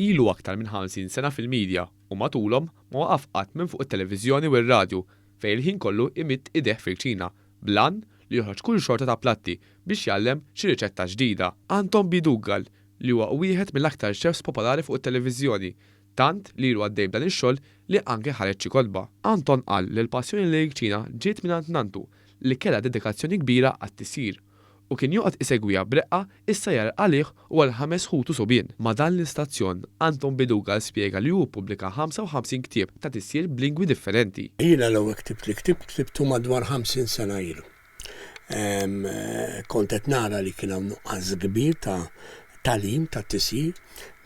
Ilu aktar minn 50 sena fil-media u matulhom ma waqaf qatt minn fuq it-televiżjoni u r-radju fejn il-ħin kollu imidd idejh fil-kċina bl-għan li joħroġ kull xorta ta' platti biex jgħallem xi riċetta ġdida. Anton Bidugal li huwa wieħed mill-aktar chefs popolari fuq it-televiżjoni tant li ilu għaddej b'dan ix-xogħol li anke ħareġ xi kotba. Anton qal li l-passjoni lejn il-kċina ġiet mingħand nanntu li kellha dedikazzjoni kbira għat-tisjir u kien joqgħod isegwiha b'reqqa issajjar għalih u għal ħames ħutu subien. Ma' dan l-istazzjon, Anton Bidugal spjega li hu ppubblika 55 ktieb ta' tisjir b'lingwi differenti. Jiena l-ewwel ktibt li ktibt ktibtu madwar 50 sena ilu. Kont qed nara li kien hawn nuqqas kbir ta' tagħlim ta' tisjir.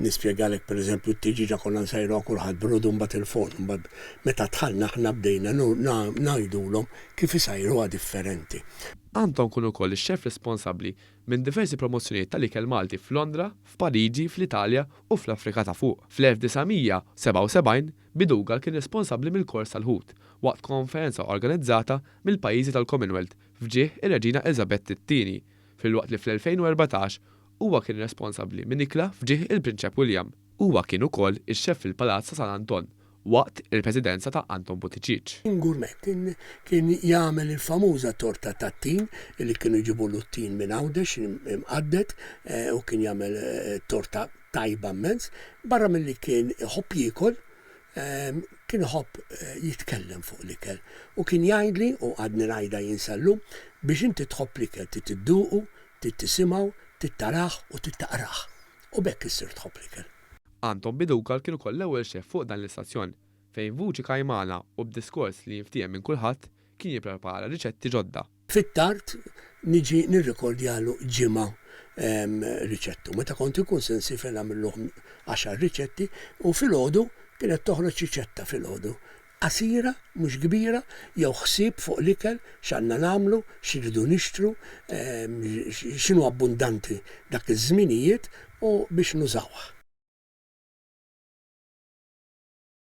Nispjegalek pereżempju t-tiġieġa konna nsajruha kulħadd brudu mbagħad il-forn, mbagħad meta dħalna aħna bdejna ngħidulhom kif isajruha differenti. Anton kien ukoll ix-xef responsabbli minn diversi promozzjonijiet tal-ikel Malti f'Londra, f'Pariġi, fl-Italja u fl-Afrika ta' Fuq. Fl-1977, Bidugal kien responsabbli mill-kors tal-ħut waqt konferenza organizzata mill-pajjiżi tal-Commonwealth f'ġieħ ir-Reġina Eliżabett it-Tieni, filwaqt li fl-2014 huwa kien responsabbli minn ikla f'ġieħ il-Prinċep William. Huwa kien ukoll ix-xef fil-Palazz ta' San Anton waqt il-presidenza ta' Anton Buttigieg. Kien gourmet, kien kien jagħmel il-famuża torta tat-tin li kienu jġibulu t-tin minn Għawdex imqadded u kien jagħmel torta tajba mmens. Barra milli kien iħobb jiekol, kien iħobb jitkellem fuq l-ikel u kien jgħidli, u għadni ngħidha jien sal-lum, biex inti tħobb l-ikel trid idduqu, trid tisimgħu, trid tarah u trid taqrah. U b'hekk issir tħobb l-ikel. Anton Bidugal kien ukoll l-ewwel xef fuq dan l-istazzjon, fejn vuċi kajmana u b'diskors li jinftiehem minn kulħadd kien jipprepara riċetti ġodda. Fit-tard niġi nirrikordjalu ġimgħa riċettu. Meta kont inkun se nsiefer nagħmillu għaxar riċetti u filgħodu kienet toħroġ riċetta filgħodu. Qasira, mhux kbira, jew ħsieb fuq l-ikel, x'għandna nagħmlu, x'irridu nixtru, x'inhu abbundanti dak iż-żminijiet u biex nużawh.